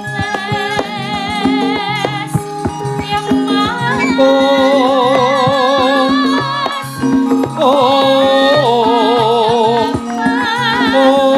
Oh, oh, oh.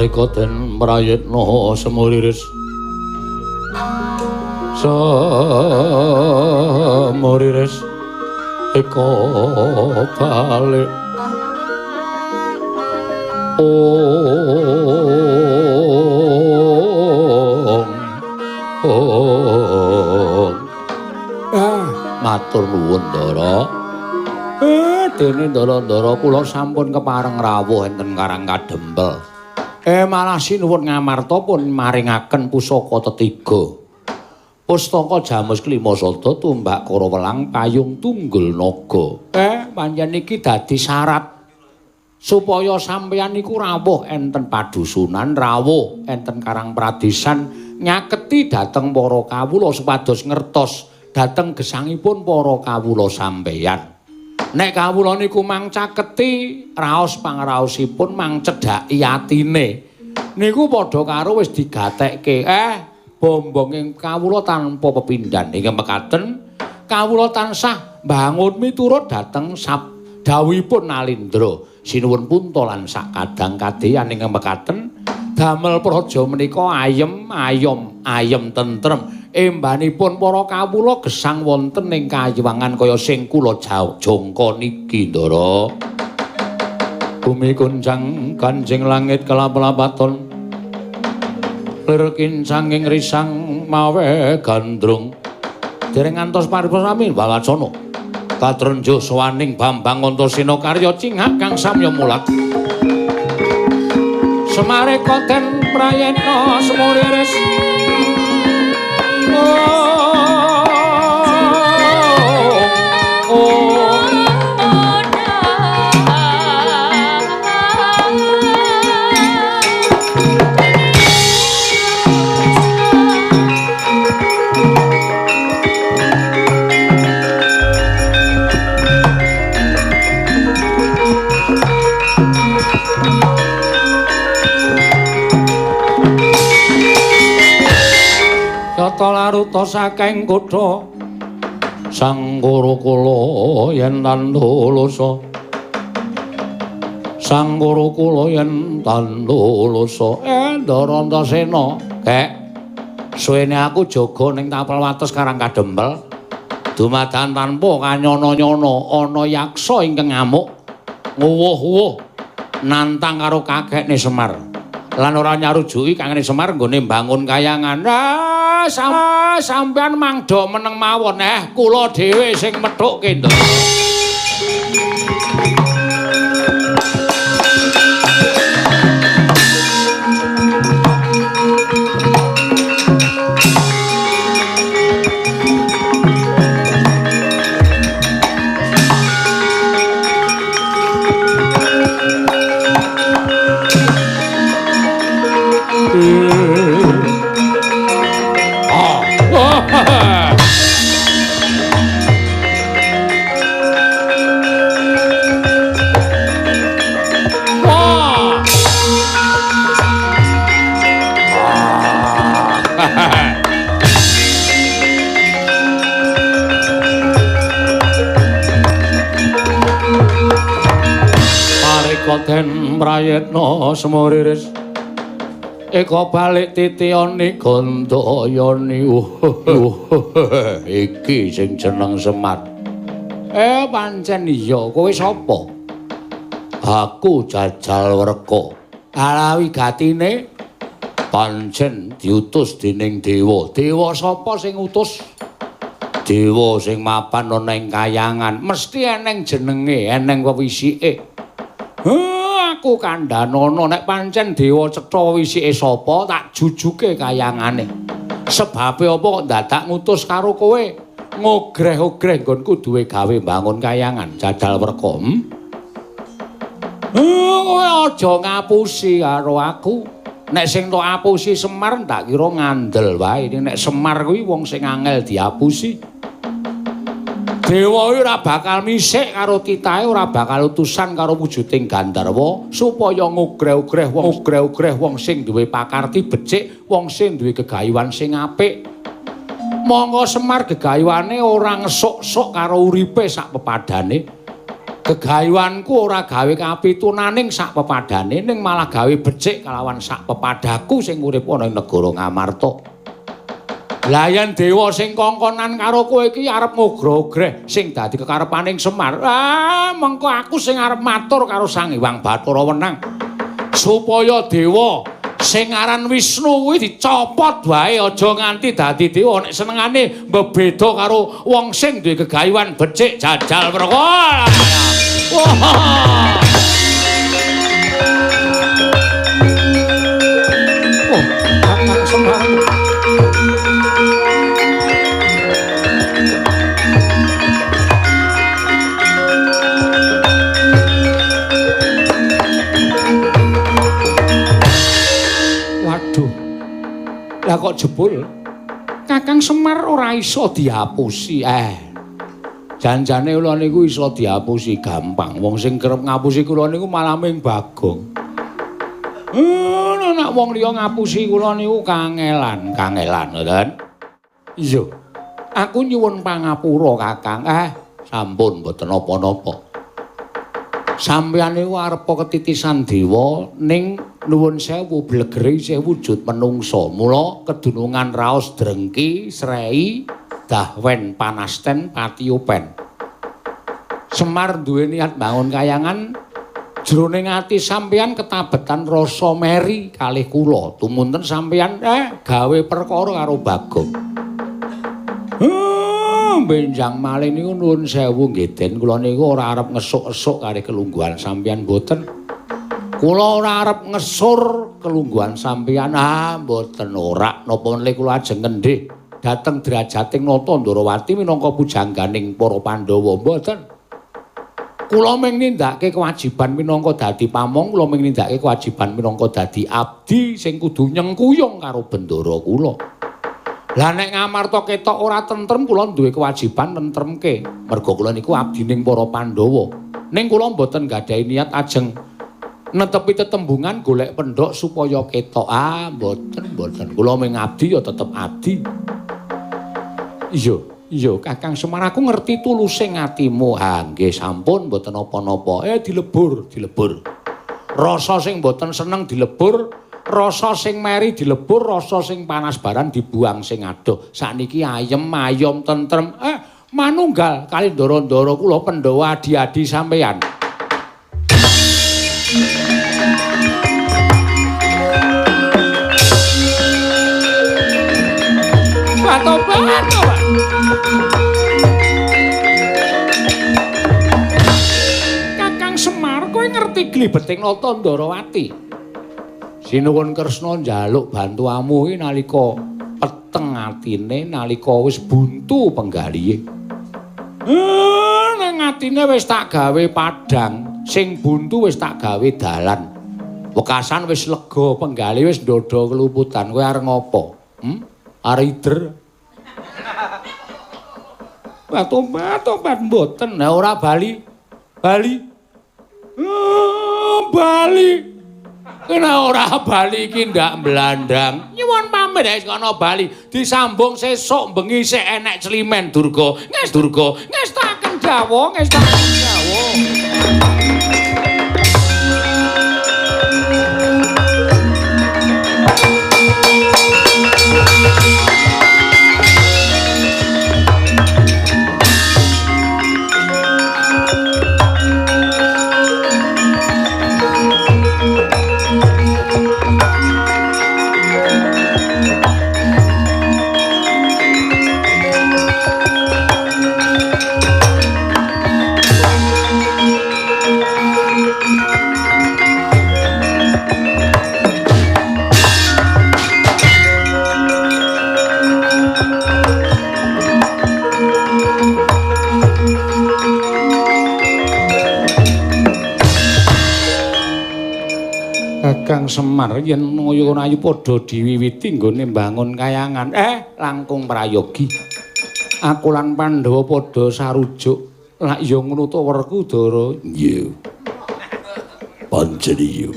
Semarika den prayitna semuriris. Semuriris eka balik. Ong ong. Matur nuwun Ndara. Dene Ndara-ndara kula sampun kepareng rawuh enten Karang Kadempel. Malah sinuwun ngamarta pun maringaken pusaka tetiga. Pustaka Jamus Klima Sada tumbak Karawelang payung tunggul naga. Pancen iki dadi syarat supaya sampeyan niku rawuh enten padusunan, rawuh enten Karang Pradesan nyaketi dhateng para kawula supados ngertos dhateng gesangipun para kawula sampeyan. Nek kawula niku mang caketi raos pangraosipun mang cedhaki atine niku padha karo wis digatekke. Bombonging kawula tanpa pepindhan ingkang mekaten kawula tansah mbangun miturut dhateng dawuhipun Nalindra sinuwun punta lan sakadang kadeyan ingkang mekaten damel praja menika ayem ayom ayem tentrem embanipun para kawula gesang wonten ing kayiwangan kaya sing kula jangka niki Ndara. Bumi kuncang kanjing langit kelap-lapaton lir kincanging risang mawe gandrung dereng ngantos paripurna walacana katrenjo sowaning Bambang Antasena karya cingak kang samya mulat. Semareka den prayitna semuriris. Laruta saking kutha Sang Gurukula yen tandulusa Sang Gurukula yen tandulusa Ndara Antasena kek suwene aku jaga ning tapel wates Karang Kadempel dumadan tanpa kanyono-nyono ana yaksa ingkang ngamuk nguwuh-uwuh nantang karo kakekne Semar lan ora nyarujuki kakekne Semar nggone mbangun kayangan. Sampeyan mangda meneng mawon kula dhewe sing methukke Ndara. Den prayitna semuriris eka balik titiyane gandayani. Iki sing jeneng Semar. Pancen iya, kowe sapa? Aku Jajal Werka. Alawi gatine pancen diutus dening dewa. Dewa sapa sing utus? Dewa sing mapan ana ing kayangan, mesti eneng jenenge, eneng wewisike. Aku kandhanono nek pancen dewa cetha wisike sapa tak jujuke kayangane. Sebabe apa kok dadak ngutus karo kowe ngogreh-ogreh nggonku duwe gawe mbangun kayangan Jajal Werka. Kowe aja ngapusi karo aku. Nek sing tok apusi Semar tak kira ngandel wae. Nek Semar kuwi wong sing angel diapusi. Dewa ora bakal misik karo titahe, ora bakal utusan karo wujuding Gandharwa supaya ngogreh-ogreh wong ogreh-ogreh wong sing duwe pakarti becik, wong sing duwe gegayuhan sing apik. Monggo Semar gegayuhane ora ngesuk-sok karo uripe sak pepadane. Gegayuhanku ora gawe kapitunaning sak pepadane ning malah gawe becik kalawan sak pepadaku sing urip ana ing negara Ngamarta. Lah yen dewa sing kongkonan karo kowe iki arep ngogra-ogreh sing dadi kekarepaning Semar. Ah, mengko aku sing arep matur karo Sang Hyang Bathara Wenang supaya dewa sing aran Wisnu kuwi dicopot wae aja nganti dadi dewa nek senengane mbebeda karo wong sing duwe gegayuhan becik jajal perkara. Wah. Oh, Kakang Semar. Waduh. Lah kok jebul Kakang Semar ora iso dihapusi. Janjane kula niku iso dihapusi gampang. Wong sing kerep ngapusi kula niku malah ming Bagong. Nek wong liya ngapusi kula niku kangelan, kangelan ngoten. Iya. Aku nyuwun pangapura, Kakang. Sampun mboten napa-napa. Sampeyan niku arepa ketitisan dewa ning nuwun sewu blegere isih wujud menungsa. Mula kedunungan raos drengki, srei, dahwen panasten patiopen. Semar duwe niat bangun kayangan jroning ati sampeyan ketabetan rasa meri kalih kula. Tumunten sampeyan gawe perkara karo Bagong. Benjang malih niku nuwun sewu nggih Den, kula niku ora arep ngesuk-esuk kalih kelungguhan sampeyan mboten. Kula ora arep ngesur kelungguhan sampeyan. Ah, mboten ora. Napa meneh kula ajeng ngendhih dhateng derajating Nata Ndorowati minangka pujangganing para Pandhawa mboten. Kula mung nindakake kewajiban minangka dadi pamong, kula mung nindakake kewajiban minangka dadi abdi sing kudu nyengkuyung karo bendara kula. Lah nek Ngamarta ketok ora tentrem, kula duwe kewajiban nentremke. Merga kula niku abdining para Pandhawa. Ning kula mboten gadahi niat ajeng netepi tetembungan golek pendhok supaya ketok. Ah, mboten, mboten. Kula mung abdi ya tetep abdi. Iya, iya Kakang Semar, aku ngerti tuluse atimu. Ah, nggih sampun mboten napa-napa. Dilebur, dilebur. Rasa sing mboten seneng dilebur, rasa sing meri dilebur, rasa sing panas baran dibuang sing adoh. Sakniki ayem, ayom, tentrem. Manunggal kali ndara-ndara kula Pandhawa adi-adi sampeyan. Tobat, tobat. Kakang Semar, kowe ngerti glibeting Nata Ndorowati? Sinuwun Kresna njaluk bantuamu iki nalika peteng atine, nalika wis buntu penggalihe. Nang atine wis tak gawe padhang, sing buntu wis tak gawe dalan. Wekasan wis lega, penggalih wis ndodho keluputan. Kowe arep ngopo? Arep ider. Tobat, tobat mboten. Lah ora bali. Bali. Bali. Kena ora bali iki ndak mblandang. Nyuwun pamit wis kono bali. Disambung sesuk bengi sik enek climen Durga. Nges Durga, ngestaken dawuh, ngestaken dawuh. Kakang Semar yen kaya ayu padha diwiwiti nggone mbangun kayangan. Langkung prayogi. Aku lan Pandhawa padha sarujuk. Lak ya ngono to Werkudara? Nggih. Pancen iya.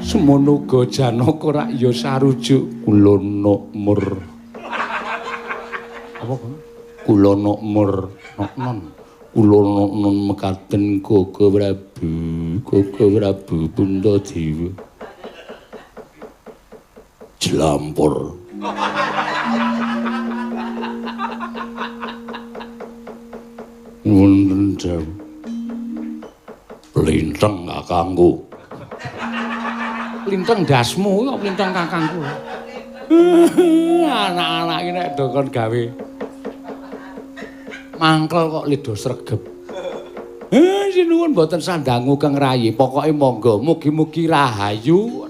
Semono uga Janaka rak ya sarujuk. Kula nokmur. Apa kok? Kula nokmur noknon. Kula nun mekaten Koko Prabu, Koko Prabu Puntadewa. Jlampur. Wonten dawuh. Linteng kakangku. Linteng dasmu kok linteng kakangku. Anak-anak iki nek do kon gawe mangkel kok lido sregep. Sinuwun mboten sandangu Kang Rayi, pokoke monggo mugi-mugi rahayu.